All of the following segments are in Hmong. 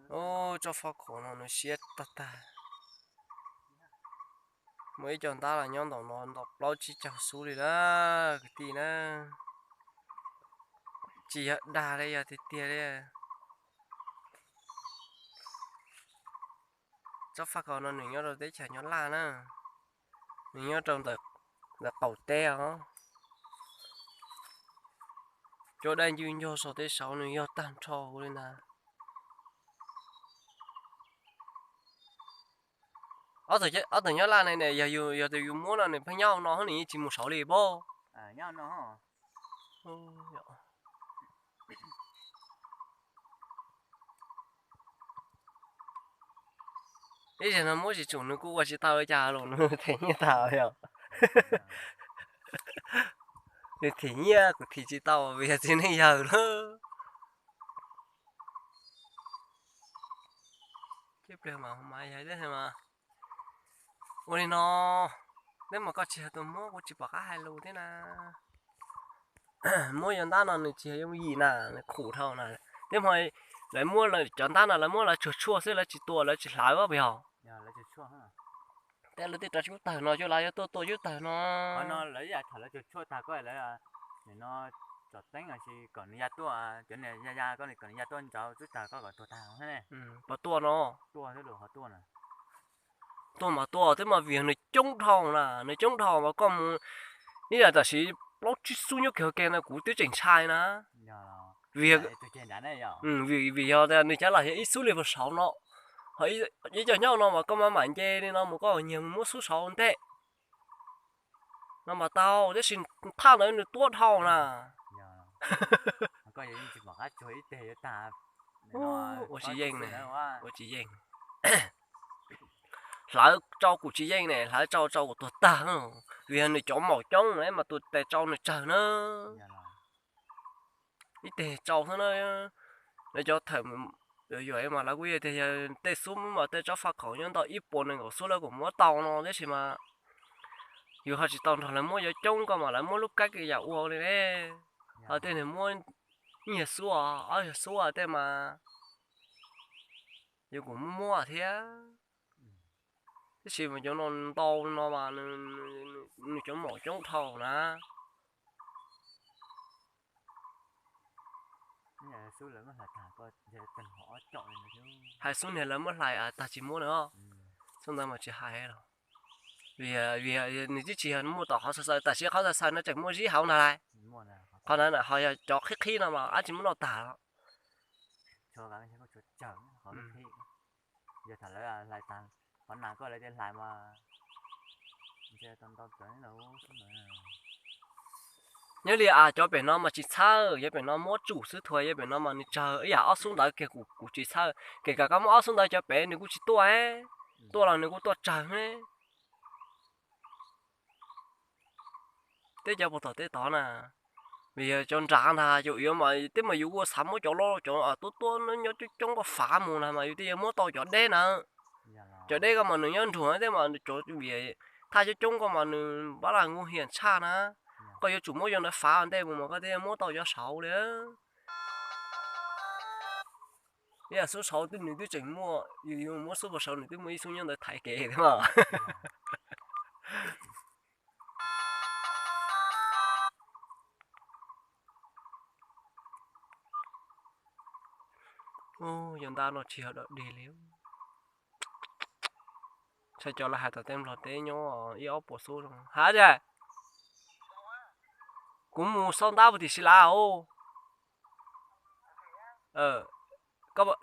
Ub, tsob faj khaum no nws siab tag tag. Muaj ib co ntab los nyob ntaum no ntau plaub tsib caug xub li lawm kwv tij na. Tsis yog dag li, yog tiag tiag li. Tsob faj khaum no nws nyob rau teb chaws nyob Laj na, nws nyob rau ntawm qaum teb os. Cov daj ncwj ncog saum tej saud nws yog tag nrho li ntag. Ob tug nyob Laj ne, yog tus yus muab no nws pheej nyob no, nws yeej tsis mus saud li pob. Ib zaug no muab tsis tsum nws kuj ua tsis tau li cas los nws them nyiaj tag yog. Nws them nyiaj kuv them tsis tau vim yog txiv neej yawg lawm. Ua li no, neb mas koj tsis yog tus muab kuv tsis pom qab hais lus thiab na. Muab cov ntab no nws tsis yog yooj yim na, nws khum dhau na. Teb hmo lawv muab cov ntab no lawv muab lawv tsuag tshuaj xwb, lawv tsis tua lawv tsis hlawv puas yog? Tej lawv tej rau cub tawg no coj los yuav tuaj tua cub tawg no. Thaum lawv tsuag tshuaj tag ko lawv no tsom teeb los sis kom nws ya tuaj, cov niag ya ya ko kom nws ya tuaj ntsauv cub tawg ko kom tuag tag thiab ne. Puas tua no? Tuaj thiab los ho tuaj na. Tuaj mas tuaj thiab mas vim nws coob dhau na, nws coob dhau mas koj mus ib yam tam sim plaub tsib xub nyob kiag hauv ke no kuv twb tseem ntshai na. Vim, vim yog tias nws cov los yog ib xub li puag saud no, ho ib co nyob no mas koj mam mam nce li no mus koj nyiag mus muab xub saud ntej no mas tau, tab sis thaj ntawd nws tuab dhau na. Ua tsis yeej, ua tsis yeej. Hlawv rau kuv tsis yeej ne, hlawv rau rau kuv tuag tag, vim yog nws cov maum coob mas tus tes rau nws tsawg na. Ib teg tsau xwb na. Lawv cov tham yuam yuam mas lawv kuj yog tias yog tej xub mas tej tsob faj khaum nyob ntau ib puas nees nkaum xub lawv kuj muab tau no tab sis mas yus ho tsis tau nrog lawv muab cov coob ko mas lawv muab lub kab ke yam ua li ne. Ho tej nws muab ib nyuag xub, ob nyuag xub tej mas yus kuj muab muab thiab. Tab sis mas cov no ntau no mas nws cov maum coob dhau na. Hais xub niag lawv muab hlais tag tsis muab na. Xub ntawd mas tsis hais los, vim nws twb tsis yog muaj tom qhov xaw xaw, tam sim qhov xaw xaw no tseem muaj zib hauv ntag lauj. Qhov ntawd ho yog cov qhib qhib no mas dab tsis muab noj tag los. Nyob li cov pem no mas tsis txhawj, cov pem no muab tsum xwb, thuam cov pem no mas nws tsawg ib yam ob xub ntawd kiag kuv tsis txhawj, kheev kom koj muab ob xub ntawd cov pem nws kuj tsis tuaj, tuaj los nws kuj tuaj tsawg ne. Teb cov puag tom tej tod na, vim yog cov nrad ntag, cov uas mas tej mas yus ua xav muab cov loj cov tuab tuab nyob coob coob ko fav mus na mas yus thiaj yuav muab tau cov deb na. Cov deb ko mas nws nyob nruag tej mas cov vim thaj coob coob ko mas nws npab las nkuj hiam tshaj na. Koj yuav tsum muab cov ntawd fav ntej mus mas koj thiaj muab tau cov saud li. Ib yam xub saud twb nws twb tseem muaj, yus yus muab xub puag saud nws twb muaj ib xub nyob ntawd thaiv kev thiab mas. Yog ntab no tsis yog dog dig li. Tshaj cov lawv hais tom tej nplog teb nyob ib ob puas xub zoo hab tias kuv mus xauj ntab puag tim si lav os.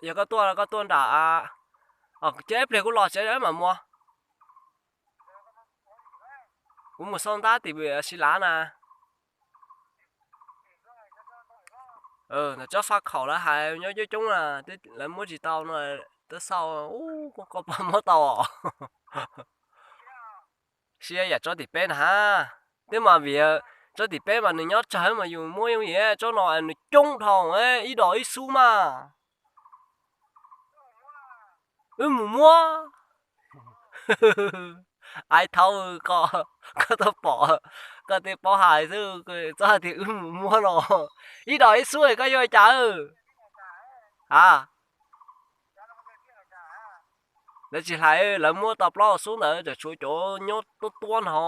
Yog koj tuaj koj tuaj nram, ces ib pliag kuv los tsev mam mus. Kuv mus xauj ntab tim si lav na. Ntawm tsob faj khaum lawv hais nyob coob coob na, lawv muab tsis tau no, twb xauj, koj puas muab tau os? Sia yam tsob tim peb na ha, twb mas vim tsob tim peb mas nws nyob tsawg mas yus muab yooj yim, tsob no nws coob dhau, ib dos ib xub mas. Wb mus muab. Ai thaub, koj, koj tuaj pom, koj twb paub hais xwb, txhob hais tias wb mus muab no. Ib dos ib xub koj yuav cas? A, lawv tsis hlais, lawv muab tau plaub xub ntawd tseem tshuav cov nyob tuab tuab no.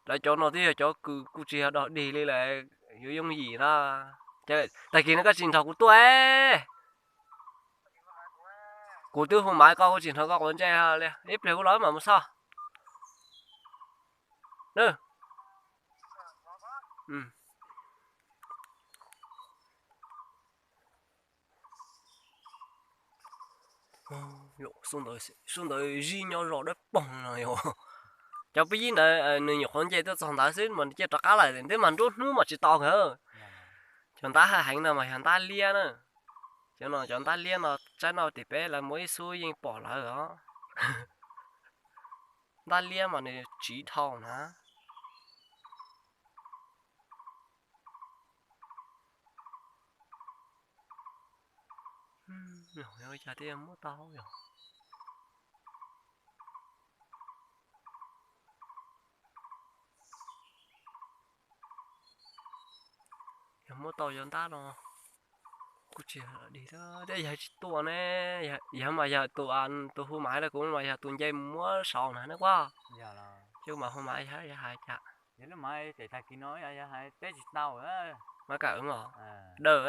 Lawv cov no twb yog cov kws kuj tsis yog dog dig li lawm, yuav yooj yim na. Tag kis no koj tsis nrog kuv tuaj, kuv twb hu Maiv koj, kuv tsis nrog koj quav ntsej li, ib pliag kuv los mam mus xauj. Xub ntawd zij nyob zos dawb paug no yog. Cov pib yib ntawd nws nyuam qhuav nce tuaj txog ntawd xwb mas nws cia rov qab lawm, twb mas nruab hnub mas tsis tau nkawd. Cov ntab haj heev no mas yog ntab liab na. Cov no cov ntab liab no tsaib no tim peb lawv muaj ib xub yeej pom lawm os. Ntab liab mas nws tsiv dhau na. Ua cas thiaj muab tau yog? Yog muab tau cov ntab no kuj tsis dig thiab, yog tsis tuaj ne, yog mas yog tus, tus hu Maiv los kuv mas yog tus nce mus muab saud na ne kuj. Ces mas hu Maiv yog hais cas? Mas kawm mos, dawb.